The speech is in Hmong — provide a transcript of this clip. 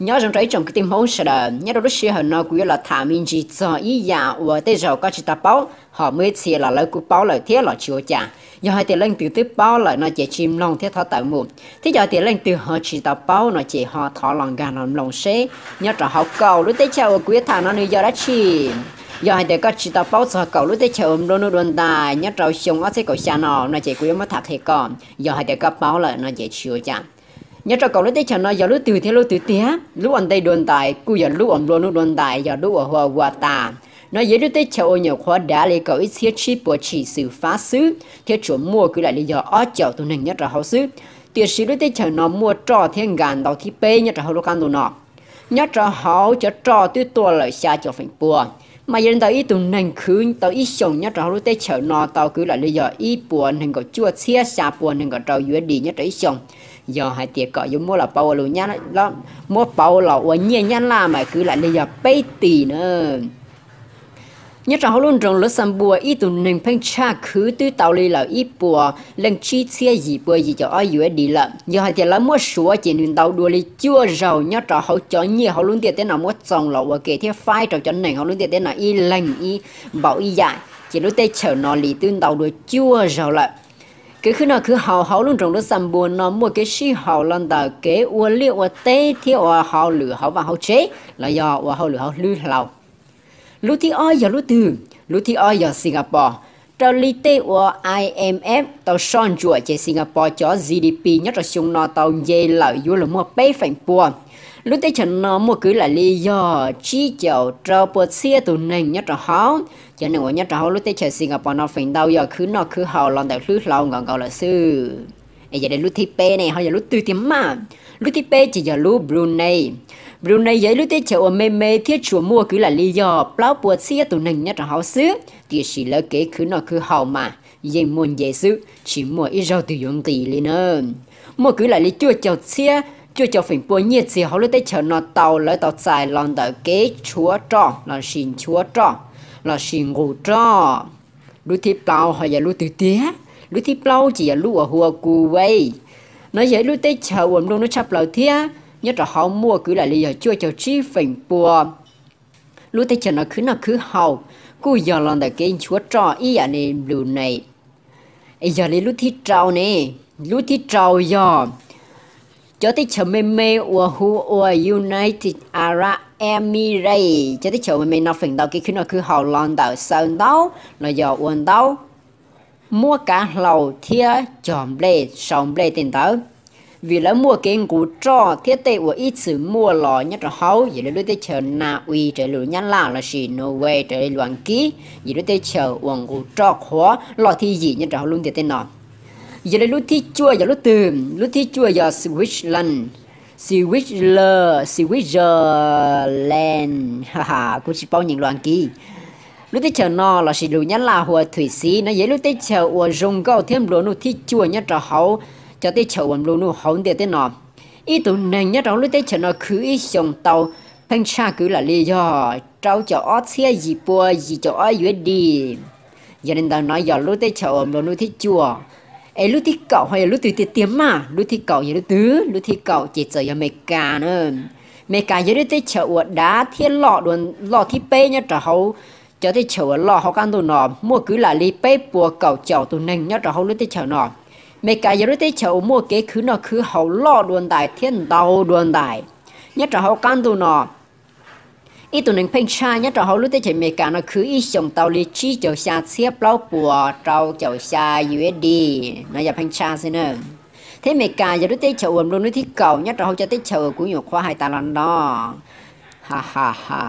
Nyob zoo rau ib tsoom kwv tij Hmoob sawv daws, nyob rau lub sij hawm no kuv yuav los tham me ntsis txog ib yam uas tej zaum koj tsis tau paub, ho muaj ib txhia los lawv kuj paub lawm thiab los tsis ua cas. Yog hais tias leej twg twb paub lawm no ces tsis mloog thiab thov tawm mus, thiab yog hais tias leej twg ho tsis tau paub no ces ho thov los nkag los mloog seb nyob rau hauv kaum lub teb chaws uas kuv yuav tham no nws yog dab tsi. Yog hais tias koj tsis tau paub txog kaum lub teb chaws uas nplua nuj dua ntais nyob rau xyoo ob txhiab kaum xya no no ces kuv yuav muab tham qhia koj, yog hais tias koj paub lawm no ces tsis ua cas. Nyob rau kaum lub teb chaws no yog lub twg thiab lub twg tiag? Lub ua ntej dua ntais kuj yog lub uas nplua nuj dua ntais, yog lub uas hu ua Ua Tas. No yog ib lub teb chaws uas nyuam qhuav dav li kaum ib txhiab tsib puas tshim xwm fab xwb thiab tsuas muaj kwv lam li yog ob caum tus neeg nyob rau hauv xwb. Tiam sis lub teb chaws no muaj roj thiab nkas ntau thib peb nyob rau hauv lub qab ntuj no. Nyob rau hauv cov roj twb tuaj lawm xya caum feem pua. Mas yog li ntawd ib tug neeg khwv tau ib xyoos nyob rau hauv lub teb chaws no tau kwv lam li yog ib puas nees nkaum cuaj txhiab xya puas nees nkaum rau yuav dim nyob rau ib xyoos. Yog hais tias kom yuav muab los pauv ua lus Nyab Laj, muab pauv los ua nyiaj Nyab Laj mas kwv lam li yog peb tis na. Nyob rau hauv lub nroog Luxembourg ib tug neeg pheej tshaj khwv twb tau li lawm ib puas leej tsib txhiab yim pua yim caum ob yuav dim lawm. Yog hais tias lawv muab suav ces nws ntau dua li cuaj zaug nyob rau hauv cov nyiaj hauv lub ntiaj teb no muab txoos los ua ke thiab faib rau cov neeg hauv lub ntiaj teb no ib leeg ib npaum ib yam, ces lub teb chaws no li twb ntau dua cuaj zaug lawm. Kev khwv noj khwv haus hauv lub nroog Luxembourg no muaj kev sib haum los ntawm kev ua liaj ua teb thiab ua hauj lwm hauv vaj hauv tsev los yog ua hauj lwm hauv hlwb hlau. Lub thib ob yog lub twg? Lub thib ob yog Singapore. Raws li tej uas I M F tau soj ntsuam ces Singapore cov G D P nyob rau xyoo no tau nce lawm yuav luag muaj peb feem pua. Lub teb chaws no muaj kwv lam li yog tsib caum rau pua txhiab tus neeg nyob rau hauv. Cov neeg uas nyob rau hauv lub teb chaws Singapore no feem ntau yog khwv noj khwv haus los ntawm hlwb hlau nkaus nkaus lawm xwb. Es yog li lub thib peb ne ho yog lub twg tiag mas? Lub thib peb ces yog lub Brunei. Brunei yog ib lub teb chaws uas me me thiab tsuas muaj kwv lam li yog plaub pua txhiab tus neeg nyob rau hauv xwb, tiam sis lawv kev khwv noj khwv haus mas yeej muaj nce xwb, tsis muaj ib zaug twg yuav nqis li na. Muaj kwv lam li cuaj caum txhiab, cuaj caum feem pua nyiaj txiag hauv lub teb chaws no tau lawv tau txais los ntawm kev tshuav roj lossis nchuav roj lossis nqus roj. Lub thib plaub ho yog lub twg tiag? Lub thib plaub ces yog lub uas hu ua Kuwait. No yog ib lub teb chaws uas nplua nuj tshaj plaws thiab nyob rau hauv muaj kwv lam li yog cuaj caum tsib feem pua. Lub teb chaws no khwv noj khwv haus kuj yog los ntawm kev nchuav roj ib yam li Brunei. Yog li lub thib rau ne, lub thib rau yog cov teb chaws me me uas hu ua United Arab Emirates. Cov teb chaws me me no feem ntau kev khwv noj khwv haus los ntawm xaws ntaub los yog ua ntaub, muab kav hlau thiab cog nplej sau nplej tej ntawd. Vim lawv muaj kev nqus roj thiab tej uas ib txwm muaj los nyob rau hauv, yog li lub teb chaws Na Uy raws li lus Nyab Laj lossis Norway raws li lus Askiv, yog lub teb chaws uas nqus roj qhuav loj thib yim nyob rau hauv lub ntiaj teb no. Yog li lub thib cuaj yog lub twg? Lub thib cuaj yog Switzerland, Switzerland, Switzerland, kuv tsis paub nyeem lus Askiv. Lub teb chaws no lossis lus Nyab Laj hu ua Thwm Xiv no yog ib lub teb chaws uas zoo nkauj thiab nplua nuj thib cuaj nyob rau hauv cov teb chaws uas nplua nuj hauv ntiaj teb no. Ib tug neeg nyob rau hauv lub teb chaws no khwv ib xyoos tau pheej tshaj kwv lam li yog rau caum ob txhiab yim pua yim caum ob yuav dim. Yog li ntawd no yog lub teb chaws uas nplua nuj thib cuaj. Es lub thib kaum ho yog lub twg tiag tiag mas? Lub thib kaum yog lub twg? Lub thib kaum ces txawm yog Meskas na. Meskas yog lub teb chaws uas dav thiab loj thib peb nyob rau hauv cov teb chaws uas loj hauv qab ntuj no, muaj kwv lam li peb puas kaum caum tus neeg nyob rau hauv lub teb chaws no. Meskas yog lub teb chaws uas muaj kev khwv noj khwv haus loj dua ntais thiab ntau dua ntais nyob rau hauv qab ntuj no. Ib tug neeg pheej tshaj nyob rau hauv lub teb chaws Amelikas no khwv ib xyoos tau li tsib caug xya txhiab plaub puas rau caum xya U S D. No yog pheej tshaj xwb na. Thiab Amelikas yog lub teb chaws uas nplua nuj thib kaum nyob rau hauv cov teb chaws uas kuv nyuam qhuav hais tas los no. Ha ha ha.